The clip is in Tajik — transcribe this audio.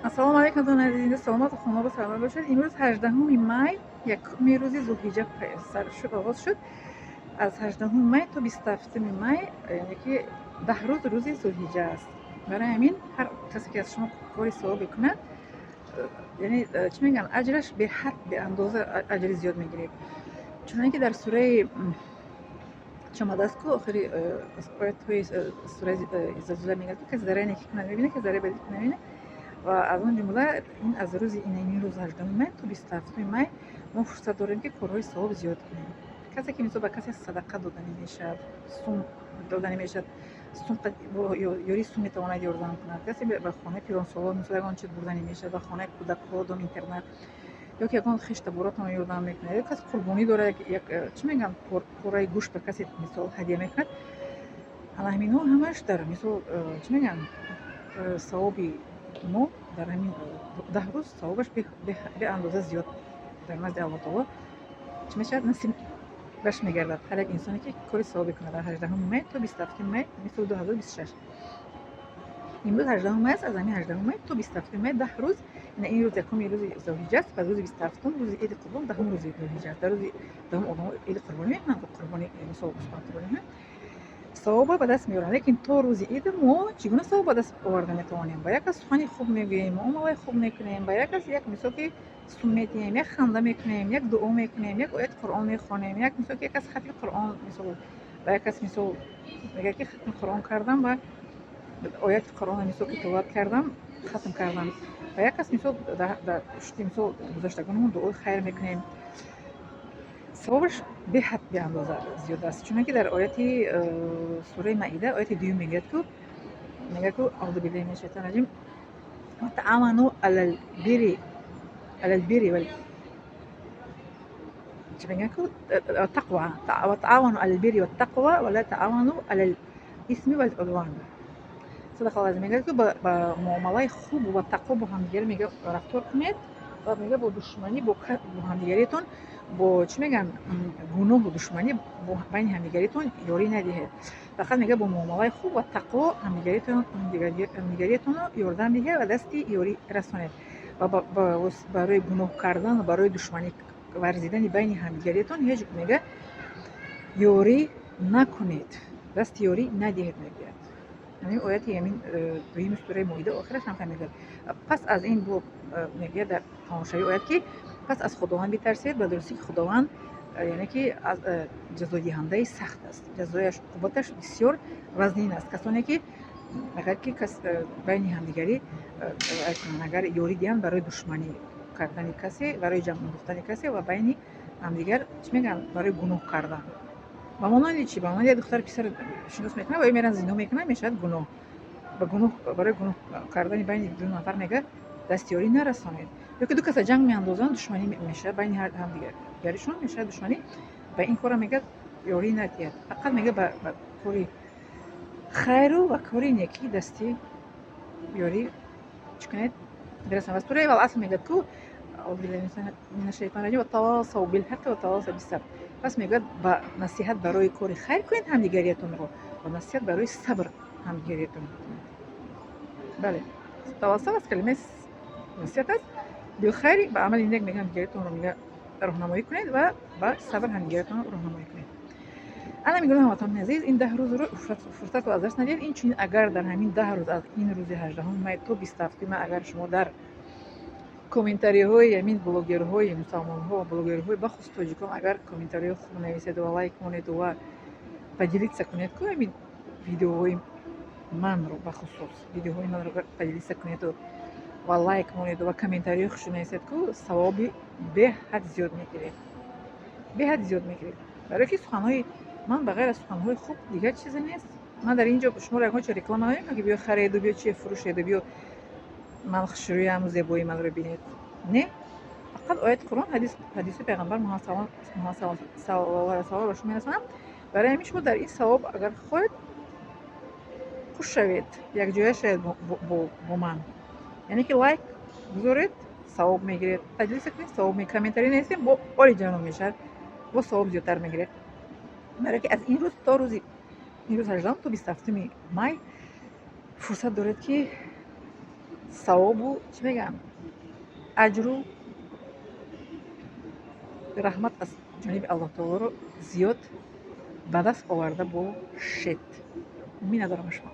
Ассалому алайкум, дӯстони азиз, саломату хонобу саломат бошед. Имрӯз 18 май, якуми рӯзи Зулҳиҷа сар шуд, оғоз шуд. Аз 18 май то 27 май, яъне ки 10 рӯз рӯзи Зулҳиҷа аст. Барои ҳамин ҳар касе, ки аз шумо кори савобе кунад, яъне, чӣ мегӯянд, аҷраш беҳад, беандоза аҷри зиёд мегиред. Чуноне ки дар сураи чӣ омадааст ку, охири оятҳои сураи Зилзила мегӯяд, ки касе зарраи некӣ кунад, мебинад, ки зарраи бадӣ кунад, мебинад. Ва аз он ҷумла ин аз рӯзи ин рӯз, 18 май то 27 май, мо фурсат дорем, ки корҳои савоб зиёд кунем. Касе ки, мисол, ба касе садақа доданӣ мешавад, сум доданӣ мешавад, сум ёрии сум метавонад ёрдам кунад. Касе ба хонаи пиронсолон, мисол, ягон чиз бурданӣ мешавад, ба хонаи кӯдакҳо, дом интернат ё ки ягон хештаборатонро ёрдам мекунад, ё касе қурбонӣ дорад, як, чӣ мегӯянд, пораи гӯшт ба касе, мисол, ҳадя мекунад. Ана ҳаминҳо ҳамаш дар, мисол, чӣ мегӯянд, савоби мо дар ҳамин 10 рӯз савобаш беандоза зиёд дар назди Аллоҳ таоло чӣ мешавад, насибаш мегардад ҳар як инсоне, ки кори савобе кунад дар 18 май то 27 май, мисоли 2026. Имрӯз 18 май аст. Аз ҳамин 18 май то 27 май 10 рӯз. Ин рӯз якуми рӯзи Зулҳиҷа аст ва рӯзи 27-ум рӯзи Иди Қурбон, 10-ум рӯзи Зулҳиҷа аст. Дар рӯзи 10-ум одамо иди қурбонӣ мекунанд, қурбони, мисол, гӯсфанд қурбонӣ мекунанд, савобро ба даст меоранд. Лекин то рӯзи ид мо чӣ гуна савоб ба даст оварда метавонем? Ба як кас сухани хуб мегӯем, муомилаи хуб мекунем, ба як кас як, мисол, ки сум медиҳем, як ханда мекунем, як дуо мекунем, як ояти Қуръон мехонем, як, мисол, ки як кас хатми Қуръон, мисол, ба як кас, мисол, мегӯяд, ки хатми Қуръон кардам ва ояти Қуръонро, мисол, ки тиловат кардам, хатм кардам. Ба як кас, мисол, дар пушти, мисол, гузаштагонамон дуои хайр мекунем, савобаш беҳад, беандоза зиёд аст. Чунонки дар ояти сураи Маида, ояти дуюм мегӯяд ку: أعوذ بالله من الشيطان الرجيم، وتعاونوا على البر وال чӣ мегӯяд ку, تقوى، وتعاونوا على البر والتقوى ولا تعاونوا على الإثم والعدوان. صدق الله العظيم. Мегӯяд ку, ба муомилаи хуб ва тақво бо ҳамдигар, мега, рафтор кунед ва, мега, бо душманӣ бо ҳамдигаритон, бо, чӣ мегӯянд, гуноҳу душманӣ байни ҳамдигаритон ёрӣ надиҳед. Фақат, мега, бо муомилаи хуб ва тақво ҳамдигаритонро ёрдам диҳед ва дасти ёрӣ расонед ва барои гуноҳ кардан ва барои душманӣ варзидани байни ҳамдигаритон ҳеҷ, мега, ёрӣ накунед, дасти ёрӣ надиҳед, мегӯяд. Ҳамин ояти ҳамин дуюми сураи Моида охираш ҳам мегӯяд. Пас аз ин бо мегӯяд дар тамошои оят, ки пас аз Худованд битарсед, ба дурустӣ ки Худованд, яъне ки аз ҷазодиҳандаи сахт аст, ҷазояш, уқубаташ бисёр вазнин аст. Касоне ки агар ки кас байни ҳамдигарӣ агар ёрӣ диҳанд барои душманӣ кардани касе, барои ҷанг андохтани касе ва байни ҳамдигар, чӣ мегӯянд, барои гуноҳ кардан, ба монанди чӣ? Ба монанди як духтар писар шинос мекунад ва меран зино мекунад, мешавад гуноҳ. Ба гуноҳ, барои гуноҳ кардани байни ду нафар, мега, дастёрӣ нарасонед. Ё ки ду каса ҷанг меандозанд, душманӣ мешавад байни ҳамдигаришон, мешавад душманӣ, ба ин кора, мега, ёрӣ надиҳад. Фақат, мега, ба кори хайру ва кори некӣ дасти ёрӣ чӣ кунед, бирасон. Ва сураи Вал-Аср мегӯяд ку: وتواصوا بالحق وتواصوا بالصبر. Пас, мегӯяд, ба насиҳат барои кори хайр кунед ҳамдигариятонро ва насиҳат барои сабр ҳамдигариятонро кунед. Бале, تواصوا аз калимаи насиҳат аст. بالخير, ба амали нек, мега, ҳамдигариятонро, мега, роҳнамоӣ кунед ва ба сабр ҳамдигариятонро роҳнамоӣ кунед. Ана мегӯям, ҳамватанони азиз, ин 10 рӯзро фурсатро аз даст надиҳед. Инчунин, агар дар ҳамин 10 рӯз, аз ин рӯзи 18 май то 27 май, агар шумо дар комментариҳои ҳамин блогерҳои мусалмонҳо, блогерҳои бахусус тоҷикон, агар комментариҳои хуб нависед ва лайк монед ва поделиться кунед ку ҳамин видеоҳои манро, бахусус видеоҳои манро поделиться кунеду ва лайк монеду ва комментариҳои хуш нависед ку, савоби беҳад зиёд мегиред, беҳад зиёд мегиред. Барое ки суханҳои ман ба ғайр аз суханҳои хуб дигар чизе нест. Ман дар ин ҷо шуморо ягон чо реклама намекунам, ки биё хареду, биё чие фурӯшеду, биё ман хушрӯяму зебои манро бинед. Не, фақат ояти Қуръон, ҳадиси пайғамбар Муҳаммад саллаллоҳу алайҳи васаллам ба шумо мерасонам. Барои ҳамин шумо дар ин савоб, агар хоҳед, хуш шавед, якҷоя шавед бо ман, яъне ки лайк гузоред, савоб мегиред, поделиться кунед, савоб, комментарий нависед, бо оли ҷаноб мешавад, бо савоб зиёдтар мегиред. Барое ки аз ин рӯз то рӯзи ин рӯз, 18-ум то 27-уми май, фурсат доред, ки Савобу, чӣ мегӯям, аҷру раҳмат аз ҷониби Аллоҳ таолоро зиёд ба даст оварда бошед. Миннатдорам шумо.